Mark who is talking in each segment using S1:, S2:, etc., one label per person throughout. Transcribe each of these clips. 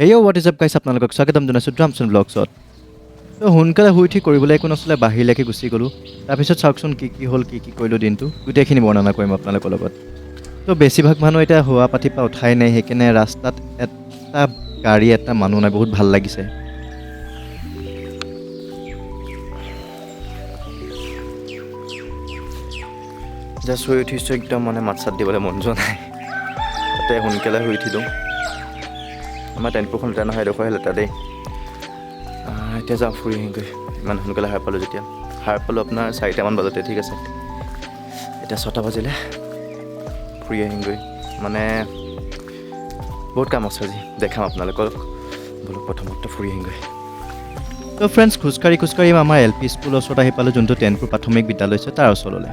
S1: Hey what is up guys, আপোনালোকক স্বাগতম জনাইছোঁ ড্ৰামছন ব্লগছত। তো সোনকালে শুই উঠি কৰিবলৈ একো নাছিলে, বাহিৰলৈকে গুচি গ'লোঁ। তাৰপিছত চাওকচোন কি কি হ'ল, কি কি কৰিলোঁ, দিনটো গোটেইখিনি বৰ্ণনা কৰিম আপোনালোকৰ লগত। তো বেছিভাগ মানুহ এতিয়া শোৱা পাতিৰ পৰা উঠাই নাই, সেইকাৰণে ৰাস্তাত এটা গাড়ী এটা মানুহ নাই, বহুত ভাল লাগিছে।
S2: জাষ্ট শুই উঠিছোঁ, একদম মানে মাত চাত দিবলৈ মন যোৱা নাই, তাতে সোনকালে শুই উঠিলোঁ। আমাৰ টেম্পুখন লেতেৰা নহয়, এডোখৰহে লেতেৰা দেই। এতিয়া যাওঁ ফুৰি আহিমগৈ। ইমান সোনকালে সাৰ পালোঁ যেতিয়া, সাৰ পালোঁ আপোনাৰ 4টামান বজাতে, ঠিক আছে। এতিয়া 6টা বাজিলে, ফুৰি আহিমগৈ। মানে বহুত কাম আছে আজি, দেখাম আপোনালোকক। বোলো প্ৰথমতে ফুৰি আহিমগৈ।
S1: তো ফ্ৰেণ্ডছ, খোজকাঢ়ি খোজকাঢ়ি আমাৰ এল পি স্কুলৰ ওচৰত আহি পালোঁ, যোনটো টেনপুৰ প্ৰাথমিক বিদ্যালয় আছে তাৰ ওচৰলৈ।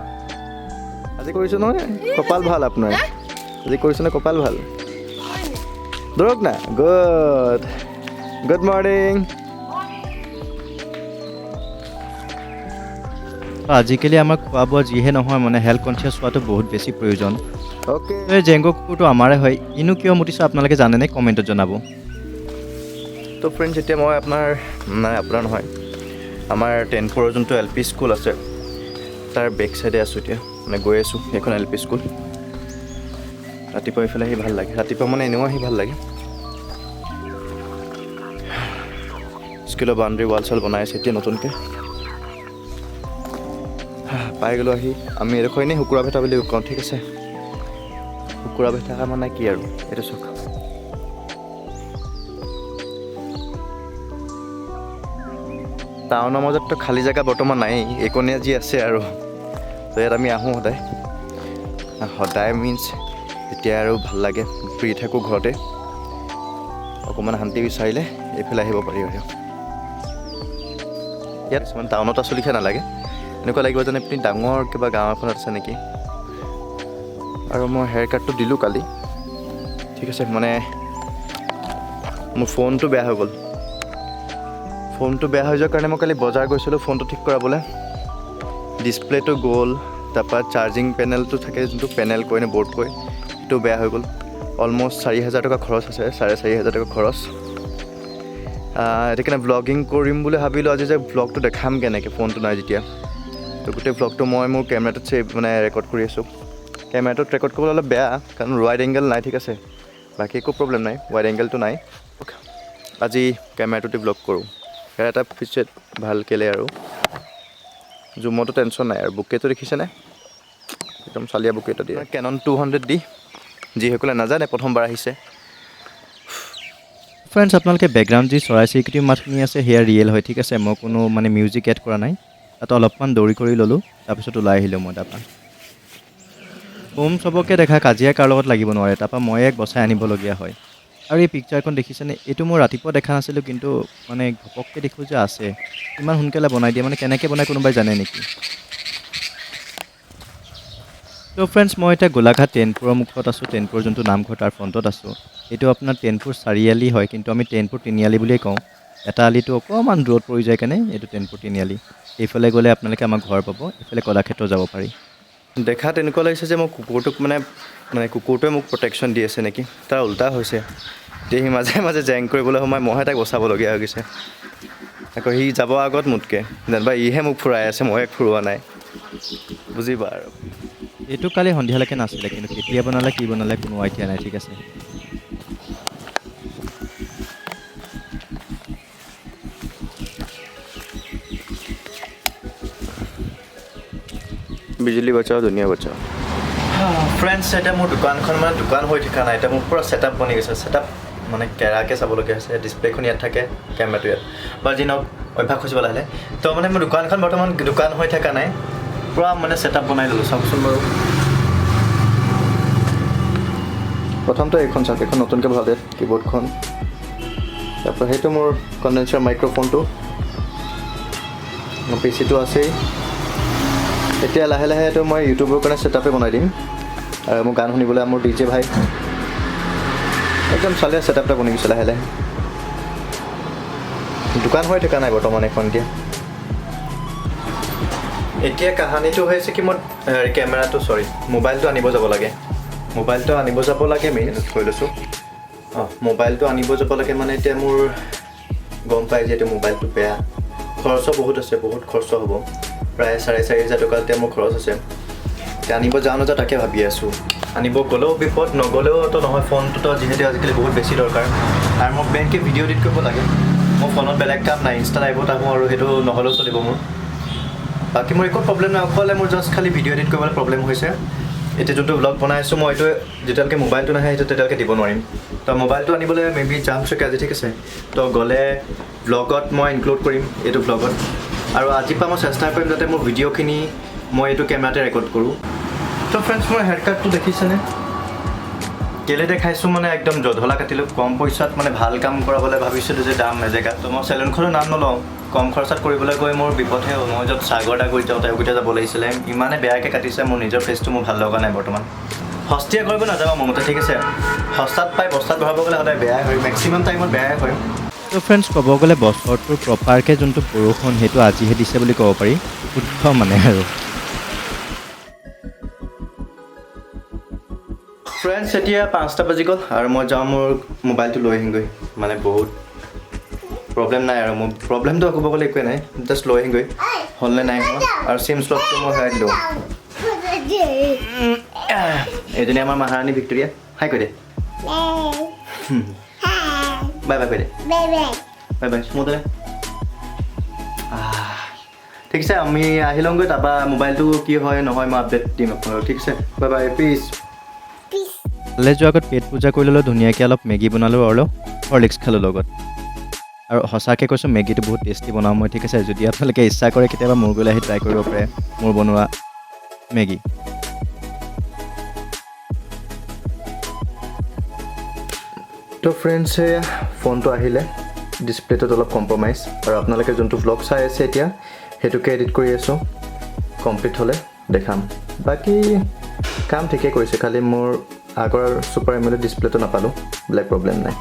S2: আজি কৰিছোঁ নহয়, কপাল ভাল আপোনাৰ। আজি কৰিছোঁ নহয়, কপাল ভাল। দৌৰক না, গুড গুড মৰ্ণিং।
S1: তো আজিকালি আমাৰ খোৱা বোৱা যিহে নহয়, মানে হেল্থ কনচিয়াছ হোৱাটো বহুত বেছি প্ৰয়োজন।
S2: অ'কে।
S1: তো এই জেংগ কুকুৰটো আমাৰে হয়, ইনো কিয় মুতিছোঁ আপোনালোকে জানেনে? কমেণ্টত জনাব।
S2: তো ফ্ৰেণ্ডছ, এতিয়া মই আপোনাৰ, নাই আপোনাৰ নহয়, আমাৰ টেনপুৰৰ যোনটো এল পি স্কুল আছে তাৰ বেক চাইডে আছোঁ এতিয়া, মানে গৈ আছোঁ। সেইখন এল পি স্কুল। ৰাতিপুৱা এইফালে আহি ভাল লাগে, ৰাতিপুৱা মানে এনেও আহি ভাল লাগে। স্কুলৰ বাউণ্ডেৰী ৱাল চাল বনাই আছে এতিয়া নতুনকৈ। পাই গ'লোঁ আহি। আমি এডোখৰ এনেই শুকুৰা ভেটা বুলি কওঁ, ঠিক আছে। শুকুৰা ভেটা মানে কি আৰু, এইটো চাওক। টাউনৰ মাজততো খালী জেগা বৰ্তমান নায়েই, এইকণে যি আছে আৰু। তো ইয়াত আমি আহোঁ সদায়, সদায় মিনছ তেতিয়া আৰু ভাল লাগে, ফ্ৰী থাকোঁ ঘৰতে, অকণমান শান্তি বিচাৰিলে এইফালে আহিব পাৰি আৰু। ইয়াত কিছুমান টাউনত আছোঁ লিখা নালাগে, এনেকুৱা লাগিব যেন আপুনি ডাঙৰ কিবা গাঁও এখনত আছে নেকি। আৰু মই হেয়াৰ কাটটো দিলোঁ কালি, ঠিক আছে। মানে মোৰ ফোনটো বেয়া হৈ গ'ল। ফোনটো বেয়া হৈ যোৱাৰ কাৰণে মই কালি বজাৰ গৈছিলোঁ ফোনটো ঠিক কৰাবলৈ। ডিছপ্লেটো গ'ল, তাৰপৰা চাৰ্জিং পেনেলটো থাকে যোনটো পেনেল কয় নে বৰ্ড কয়, সেইটো বেয়া হৈ গ'ল। অলম'ষ্ট 4000 টকা খৰচ আছে, 4500 টকা খৰচ। এতিয়া কাৰণে ভ্লগিং কৰিম বুলি ভাবিলোঁ আজি, যে ভ্লগটো দেখাম কেনেকৈ ফোনটো নাই যেতিয়া। তো গোটেই ভ্লগটো মই মোৰ কেমেৰাটোত ছেভ মানে ৰেকৰ্ড কৰি আছোঁ। কেমেৰাটোত ৰেকৰ্ড কৰিবলৈ অলপ বেয়া, কাৰণ ৱাইড এংগেল নাই, ঠিক আছে। বাকী একো প্ৰব্লেম নাই, ৱাইড এংগেলটো নাই। আজি কেমেৰাটোতে ভ্লগ কৰোঁ, ইয়াৰ এটা ফিচাৰ ভাল কেলে আৰু জুমতো টেনশ্যন নাই। আৰু বুকেটো দেখিছেনে, একদম চালিয়া বুকে এটা দিয়ে, কেনন 200 দি, যিসকলে নাজানে প্ৰথমবাৰ আহিছে।
S1: ফ্ৰেণ্ডছ, আপোনালোকে বেকগ্ৰাউণ্ড যি চৰাই চিৰিকটিৰ মাত শুনি আছে সেয়া ৰিয়েল হয়, ঠিক আছে। মই কোনো মানে মিউজিক এড কৰা নাই। তাত অলপমান দৌৰি কৰি ল'লোঁ, তাৰপিছত ওলাই আহিলোঁ মই। তাৰপৰা হোম চবকে দেখা, কাজিয়া কাৰ লগত লাগিব নোৱাৰে, তাৰপৰা মই এক বচাই আনিবলগীয়া হয়। আৰু এই পিকচাৰখন দেখিছেনে? এইটো মই ৰাতিপুৱা দেখা নাছিলোঁ, কিন্তু মানে ঘপককৈ দেখোঁ যে আছে। ইমান সোনকালে বনাই দিয়ে, মানে কেনেকৈ বনাই কোনোবাই জানে নেকি? তো ফ্ৰেণ্ডছ, মই এতিয়া গোলাঘাট টেনপুৰৰ মুখত আছোঁ, টেনপুৰৰ যোনটো নামঘৰ তাৰ ফ্ৰণ্টত আছোঁ। এইটো আপোনাৰ টেনপুৰ চাৰিআলি হয়, কিন্তু আমি টেনপুৰ তিনিআলি বুলিয়েই কওঁ। এটা আলিটো অকণমান দূৰত পৰি যায় কাৰণে এইটো টেনপুৰ তিনিআলি। এইফালে গ'লে আপোনালোকে আমাৰ ঘৰ পাব, এইফালে কলাক্ষেত্ৰ যাব পাৰি।
S2: দেখাত এনেকুৱা লাগিছে যে মই কুকুৰটোক মানে, মানে কুকুৰটোৱে মোক প্ৰটেকশ্যন দি আছে নেকি, তাৰ উল্টা হৈছে। এতিয়া সি মাজে মাজে জেং কৰিবলৈ সোমাই মইহে তাক বচাবলগীয়া হৈ গৈছে। আকৌ সি যাব আগত মোতকৈ, যেনিবা ইহে মোক ফুৰাই আছে, মই এক ফুৰোৱা নাই, বুজিবা আৰু।
S1: এইটো কালি সন্ধিয়ালৈকে নাছিলে, কিন্তু কেতিয়া বনালে কি বনালে কোনো আইডিয়া নাই, ঠিক আছে।
S2: বিজুলী বচাও, দুনিয়া বচাও। ফ্ৰেণ্ডছ, এতিয়া মোৰ দোকানখন মানে দোকান হৈ থকা নাই, এতিয়া মোৰ পূৰা ছেটআপ বনি গৈছে। ছেটআপ মানে কেৰাকৈ চাবলগীয়া হৈছে, ডিছপ্লেখন ইয়াত থাকে, কেমেৰাটো ইয়াত, বা যি নহওক অভ্যাস হৈছে লাহে লাহে। তো মানে মোৰ দোকানখন বৰ্তমান দোকান হৈ থকা নাই, পূৰা মানে ছেটআপ বনাই ল'লোঁ। চাওকচোন বাৰু, প্ৰথমটো এইখন চাওক, এইখন নতুনকৈ ভৰালে কীবৰ্ডখন। তাৰপৰা সেইটো মোৰ কণ্ডেনচাৰ মাইক্ৰফোনটো, মোৰ পি চিটো আছেই। এতিয়া লাহে লাহে এইটো মই ইউটিউবৰ কাৰণে ছেটআপে বনাই দিম। আৰু মোৰ গান শুনিবলৈ মোৰ ডি জে ভাই, একদম চালিয়া ছেটআপ এটা বনি গৈছে লাহে লাহে। দোকান হৈ থকা নাই বৰ্তমান এখন। এতিয়া এতিয়া কাহানীটো হৈছে কি, মই কেমেৰাটো, চৰি, মোবাইলটো আনিব যাব লাগে, মোবাইলটো আনিব যাব লাগে, মেইন থৈ লৈছোঁ। অঁ, মোবাইলটো আনিব যাব লাগে। মানে এতিয়া মোৰ গম পাই যে এতিয়া মোবাইলটো বেয়া, খৰচো বহুত আছে, বহুত খৰচ হ'ব, প্ৰায় 4,500 টকা এতিয়া মোৰ খৰচ আছে। এতিয়া আনিব যাওঁ নাযাওঁ তাকে ভাবি আছোঁ। আনিব গ'লেও বিপদ, নগ'লেওতো নহয়। ফোনটোতো যিহেতু আজিকালি বহুত বেছি দৰকাৰ আৰু মোক মেইনকৈ ভিডিঅ' এডিট কৰিব লাগে। মোৰ ফোনত বেলেগ কাম নাই, ইনষ্টা লাইভত আহোঁ আৰু সেইটো নহ'লেও চলিব মোৰ। বাকী মোৰ একো প্ৰব্লেম নাই, অকলে মোৰ জাষ্ট খালি ভিডিঅ' এডিট কৰিবলৈ প্ৰব্লেম হৈছে। এতিয়া যোনটো ব্লগ বনাই আছোঁ মই, এইটো যেতিয়ালৈকে মোবাইলটো নাহে সেইটো তেতিয়ালৈকে দিব নোৱাৰিম। তো মোবাইলটো আনিবলৈ মে বি যাম চাগে আজি, ঠিক আছে। তো গ'লে ব্লগত মই ইনক্লুড কৰিম এইটো ব্লগত। আৰু আজিৰ পৰা মই চেষ্টা কৰিম যাতে মোৰ ভিডিঅ'খিনি মই এইটো কেমেৰাতে ৰেকৰ্ড কৰোঁ। তো ফ্ৰেণ্ডছ, মোৰ হেয়াৰ কাটটো দেখিছেনে? কেলৈ দেখাইছোঁ মানে একদম জধলা কাটিলোঁ, কম পইচাত মানে ভাল কাম কৰাবলৈ ভাবিছিলোঁ যে দাম এজেগাত। তো মই চেলুনখনৰ নাম নলওঁ, কম খৰচাত কৰিবলৈ গৈ মোৰ বিপদহে হ'ল। মই য'ত সাগৰ দাগুৰিত যাওঁ তেওঁলোকতে যাব লাগিছিলে। ইমানে বেয়াকৈ কাটিছে, মোৰ নিজৰ ফেচটো মোৰ ভাল লগা নাই বৰ্তমান। সস্তীয়া কৰিব নাযাবা মোৰ মতে, ঠিক আছে। সস্তাত পাই বস্তাত ভৰাব গ'লে সদায় বেয়াই হয়, মেক্সিমাম টাইমত বেয়াই হয়।
S1: তো ফ্ৰেণ্ডছ, ক'ব গ'লে বছৰটোৰ প্ৰপাৰকৈ যোনটো বৰষুণ সেইটো আজিহে দিছে বুলি ক'ব পাৰি, শুদ্ধ মানে আৰু।
S2: ফ্ৰেণ্ডছ, এতিয়া 5টা বাজি গ'ল আৰু মই যাওঁ মোৰ মোবাইলটো লৈ আহিমগৈ। মানে বহুত প্ৰব্লেম নাই আৰু মোৰ প্ৰব্লেমটো ক'ব গ'লে একোৱে নাই, জাষ্ট লৈ আহিমগৈ, হ'লনে নাই হোৱা। আৰু চিম শ্লটটো মই হেৰাই দিলোঁ। এইজনী আমাৰ মহাৰাণী ভিক্টৰিয়া, হাই কৈ দে, বাই বাই কৈ দে, বাই বাই মোৰ। ঠিক আছে, আমি আহি লওঁগৈ, তাৰপৰা মোবাইলটো কি হয় নহয় মই আপডেট দিম আপোনালোক, ঠিক আছে। Bye bye, piece.
S1: তালৈ যোৱাৰ আগত পেট পূজা কৰি ল'লোঁ ধুনীয়াকৈ, অলপ মেগী বনালোঁ আৰু অলপ হৰলিক্স খালোঁ লগত। আৰু সঁচাকৈ কৈছোঁ, মেগীটো বহুত টেষ্টি বনাওঁ মই, ঠিক আছে। যদি আপোনালোকে ইচ্ছা কৰে কেতিয়াবা মোৰ ঘৰলৈ আহি ট্ৰাই কৰিব পাৰে মোৰ বনোৱা মেগী।
S2: তো ফ্ৰেণ্ডছ, সেয়া ফোনটো আহিলে, ডিছপ্লেটোত অলপ কম্প্ৰমাইজ। আৰু আপোনালোকে যোনটো ভ্লগ চাই আছে এতিয়া সেইটোকে এডিট কৰি আছোঁ, কমপ্লিট হ'লে দেখাম। বাকী কাম ঠিকেই কৰিছে, খালি মোৰ আগৰ ছুপাৰ এমোলেড ডিছপ্লেটো নাপালোঁ, বেলেগ প্ৰব্লেম নাই।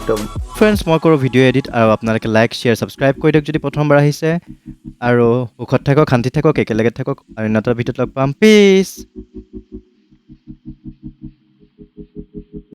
S2: তো
S1: ফ্ৰেণ্ডছ, মই কৰোঁ ভিডিঅ' এডিট আৰু আপোনালোকে লাইক, শ্বেয়াৰ, ছাবস্ক্ৰাইব কৰি দিয়ক যদি প্ৰথমবাৰ আহিছে। আৰু সুখত থাকক, শান্তিত থাকক, একেলগে থাকক। অন্য এটা ভিডিঅ'ত লগ পাম। পিচ।